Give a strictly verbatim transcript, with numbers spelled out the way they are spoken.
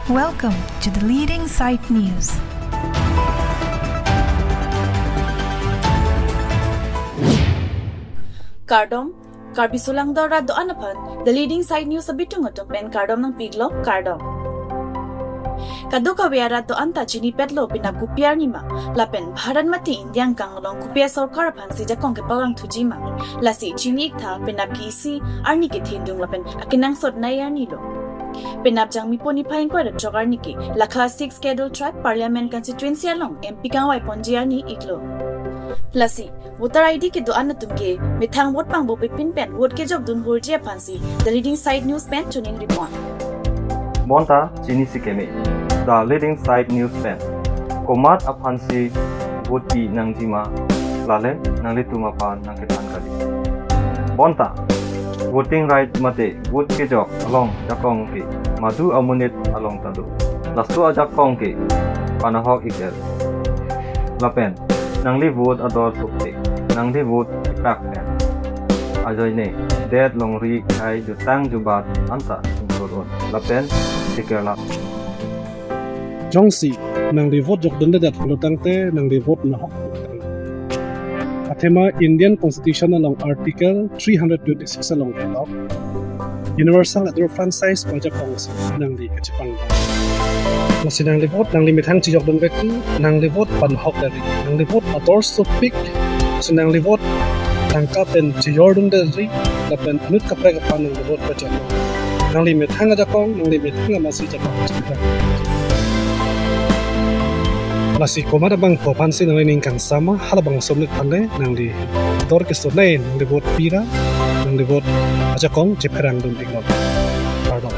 Welcome to the leading site news. Kardom, Karbi Sulang Dor rat do-an aphan, the leading site news abitung atum pen kardom nangpiklo, kardom. Kadokave arat do-an ta chinipetlo penap kopi arni ma, lapen Bharat mate India angkang along kopi asorkar aphansi jakong kepavang thuji ma. Lasi chini-iktha penap ke-isi arni kethe ingdung lapen akenangsot nei arni lo. Penap Jangmi pon niphai ingkoi ra throk arni ke Lakha six Schedule Tribe Parliament Constituency along M P kangvai ponji arni iklo. Lasi voter I D kedo-an atum ke methang vote pangbo pepin pen vote kejok dun hurji aphansi the leading site news pen chuning ripon. Bonta chinisi keme, the leading site news pen komat aphansi vote pi nangji ma, lale nanglitum aphan nangkethan kali. Bonta voting right mate vote kejok along jakong ke madu amonit along ta do. Laso ajakong ke panahok ik-et. Lapen nangli vote ador sopik, nangli vote keprak pen. Ajoine det longri khai jutang jubat anta sungkur un lapen sekerlap. Jongsi nangli vote jokdundedet pulo tangte nangli vote nahok. Athema Indian Constitution along Article three hundred twenty-six along ketok universal ador franchise pu ajakong si nangli kachepang. Lasi nangli vote nangli methang chejokdun vek tu, nangli vote panahok dari. Nangli vote ador sopik, lasi nangli vote tangka pen chejordunde dari, lapen anut kaprek aphan nangli vote pajok. Nangli methang ajakong, nangli methang amatsi jakong. Lasi komat abangphu aphansi nangli ning kangsam ma, halabangso amonit aphan le nangli dor kesonei nangli vote pira, nangli vote ajakong chepherangdun iknon. Kardom.